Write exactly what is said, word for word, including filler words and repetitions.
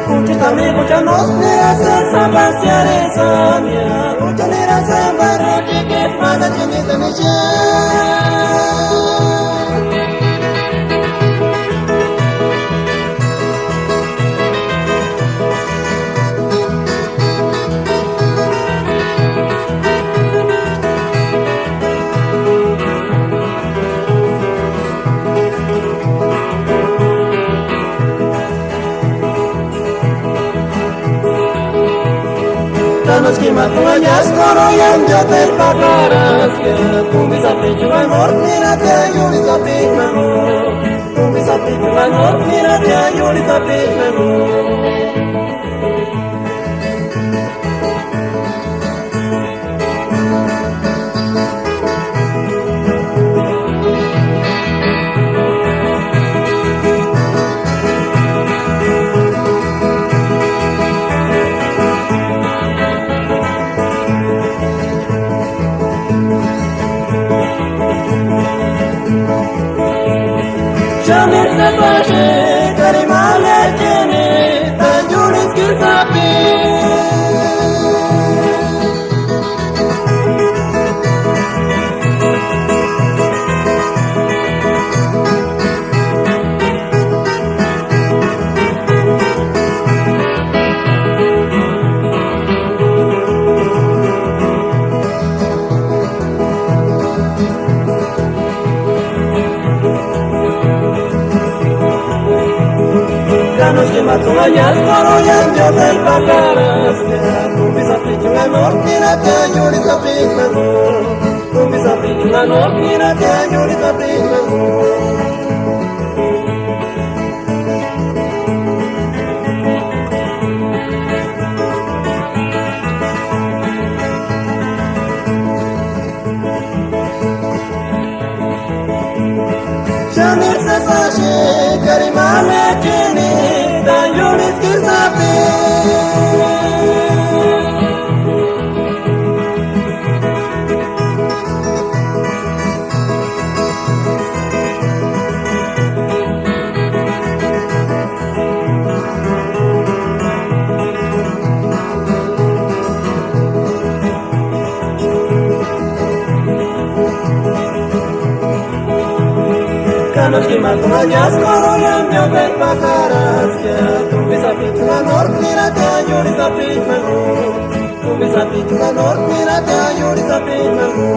Kuchita mi kucha nos nira se sabastiare samia, kucha nira se barro ticket mana chini tamiche. Tanaski ma tuañas koro yam yo del pagaras. Tumbi sapi chuan mor mira te yuri sapi mamo. Tumbi sapi chuan mor mira te yuri sapi mamo. Ganos que mató allá, coro ya yo del pagaras. Tú me has dicho la amor, mírate, yo ni sapí, tú me has dicho la amor, mírate, yo ni sapí. Kanoshki matumañas koroyamia pepakarasia, tumbi sapichuna nortiratia yuri sapichmagu, tumbi sapichuna nortiratia yuri sapichmagu.